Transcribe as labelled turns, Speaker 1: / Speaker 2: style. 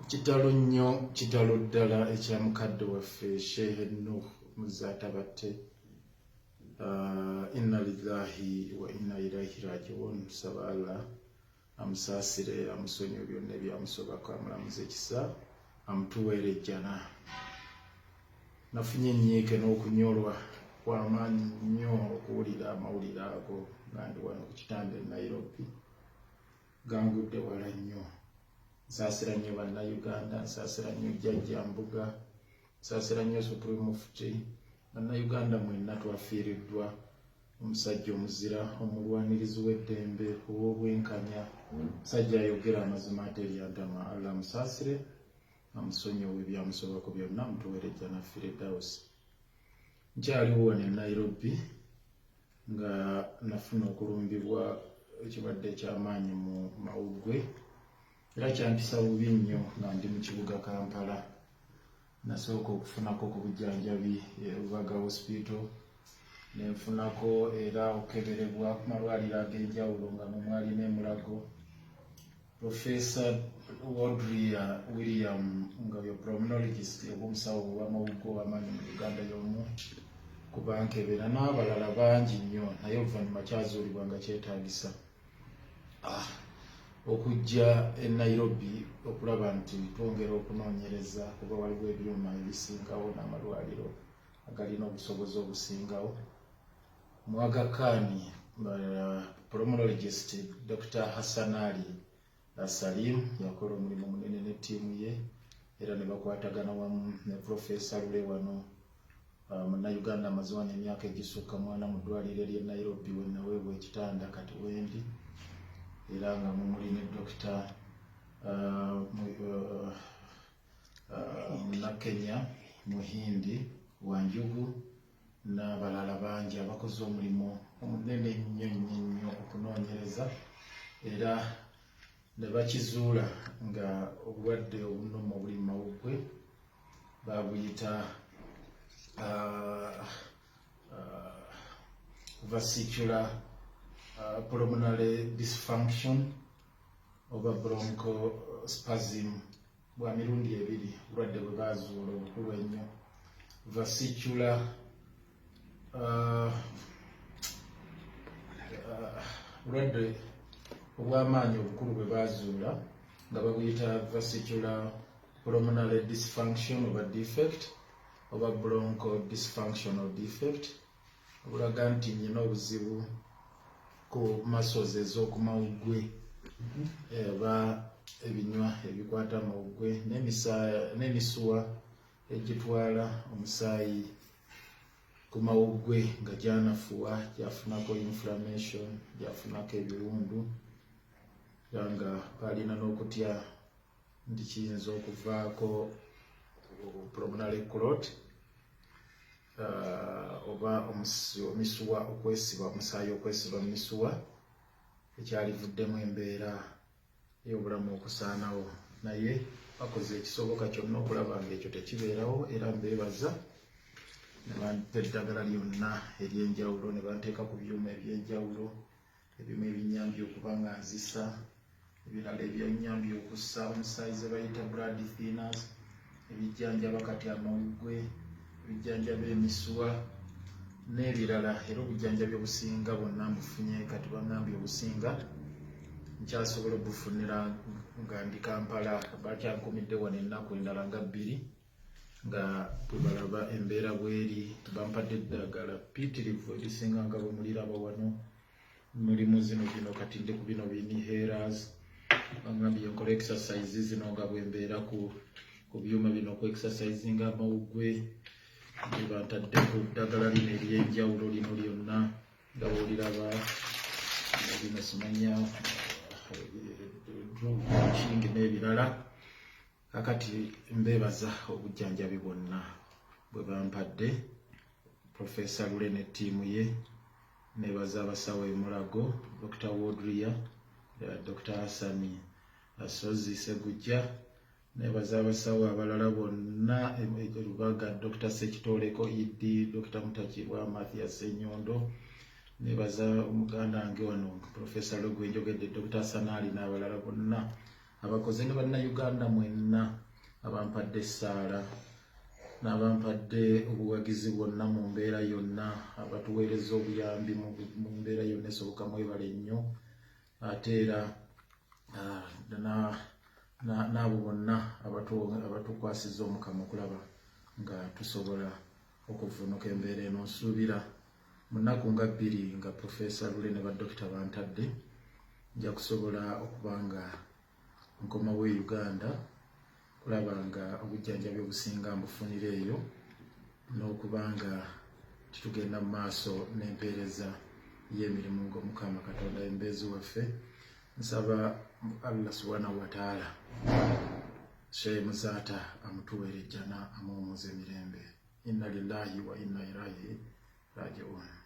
Speaker 1: Kitalo nnyo, kitalo ddala ekya mukadde waffe Sheikh Nuh Muzaata Batte. Inna lillahi wa inna ilaihi rajiun. Nsaba Allah amusaasire, amusonyiwe byonna ebyamusobako, amulamuze ekisa, amutuweere ejjana. Nafunye ennyiike n'okunyolwa kw'amaanyi nnyo okuwulira amawulire ago nga ndi wano ku kitanda e Nairobi. Gangudde wala nnyo. Nsaasira nnyo Bannayuganda, nsaasira nnyo Jjajja Mbuga, nsaasira nnyo Supreme Mufti. Bannayuganda mwenna twafiiriddwa omusajja omuzira, omulwanirizi w'eddembe, ow'obwenkanya, musajja ayogera amazima ate eryantama. Allah amusaasire, amusonyiwe ebyamusobako byonna, amutuweere ejjana Firdausi. Nkyaliwo wano e Nairobi nga nafuna okulumbibwa ekirwadde eky'amaanyi mu mawuggwe, era kyampisa bubi nnyo nga ndi mu kibuga Kampala. Nasooka okufunako ku bujjanjabi e Rubaga Hospital, nenfunako era okukeberebwa ku malwaliro ag'enjawulo nga mwe mwali n'e Mulago. Professor Wodria William, nga ye pulmonologist oba omusawo w'amawuggwe ow'amaanyi mu Uganda, y'omu ku bankebera, n'abalala bangi nnyo. Naye oluvannyuma kyazuulibwa nga kyetaagisa okujja e Nairobi okulaba nti twongera okunoonyereza, kuba waliwo ebyuma ebisingawo n'amalwaliro agalina obusobozi obusingawo. Mu Aga Khan, pulmonologist Dr Hassan Ali Salim yakola omulimu munene ne ttiimu ye, era ne bakwatagana wamu ne Professor Lule wano, Munnayuganda amaze wano emyaka egisukka mwana mu ddwaliro ery'e Nairobi we naweebwa ekitanda kati wendi, era nga mumuli ne Dr Munnakenya Muhindi Wanjugu n'abalala bangi abakoze omulimu omunene ennyo nnyo nnyo okunoonyereza, era ne bakizuula nga obulwadde obunuma obuli mu mawuggwe babuyita vesicular pulmonary dysfunction oba bronchospasm bwa mirundi ebiri. Obulwadde bwe bazuula obukulu ennyo, vesicular bulwadde obw'amaanyi obukulu bwe bazuula nga babuyita vesicular pulmonary dysfunction oba defect oba broncho dysfunction or defect, obulaga nti nyina obuzibu ku muscles ez'okumawuggwe oba ebinywa ebikwata amawuggwe n'emisuwa egitwala omusaayi ku mawuggwe nga gyanafuwa, gyafunako inflammation, gyafunako ebiwundu, era nga balina n'okutya nti kiyinza okuvaako pulmonary clot oba emisuwa okwesiba, omusaayi okwesiba mu misuwa, ekyalivuddemu embeera ey'obulamu okusaanawo. Naye bakoze ekisoboka kyonna okulaba nga ekyo tekibeerawo, era mbeebaza ne bampa eddagala lyonna ery'enjawulo, ne banteeka ku byuma eby'enjawulo, ebimu ebinyambye okuba nga nzisa, ebirala ebyenyambye okussa omusaayi ze bayita blood thinners, ebijjanjaba kati amawuggwe, ebijjanjaba emisuwa n'ebirala. Era obujjanjabi obusinga bwonna mbufunye. Kati bangambye obusinga nkyasobola obufunira nga ndi Kampala. Bakyankumidde wano ennaku endala nga 2 nga bwe balaba embeera bweri. Bampadde eddagala ppitirivu erisinga nga bwe muliraba wano. Mulimu zino bino, kati ndi ku bino bi inhalers. Bangambye nkola exercise zino nga bwembeera ku byuma bino, ku exercisinga amawuggwe. Bantadde ku ddagala lino ery'enjawulo lino lyonna nga bwoliraba bino, simanya kingi n'ebirala. Kakati mbeebaza obujjanjabi bwonna bwe bampadde, Professor Lule ne ttiimu ye. Nebaza abasawo e Mulago, Dr Wodria, Dr Hassani Asozi Segujja. Nebaza abasawo abalala bonna e Lubaga, Dr Sekitoleko Iddi, Dr Mutakibwa Mathias Senyondo. Nebaza omuganda wange wano Professor Logwe njogedde, Dr Sanali n'abalala bonna. abakoze ne Bannayuganda mwenna abampadde essaala n'abampadde obuwagizi bwonna mu mbeera yonna, abatuweereza obuyambi mu mbeera yonna esoboka, mwebale nnyo. Ate era n'abo bonna abatukwasizza Omukama okulaba nga tusobola okuvvuunuka embeera eno. Nsuubira mu nnaku nga 2 nga Profesa Lule ne badokita bantadde, nja kusobola okuba nga nkomawo e Uganda kulaba nga obujjanjabi obusinga mbufunira eyo, n'okuba nga titugenda mu maaso n'empeereza y'emirimu ng'Omukama Katonda embeezi waffe. Nsaba Allah Subhanahu Wataala Sheikh Muzaata amutuweere ejjana, amuwumuza emirembe. Inna lillahi wa inna ilaihi rajiun.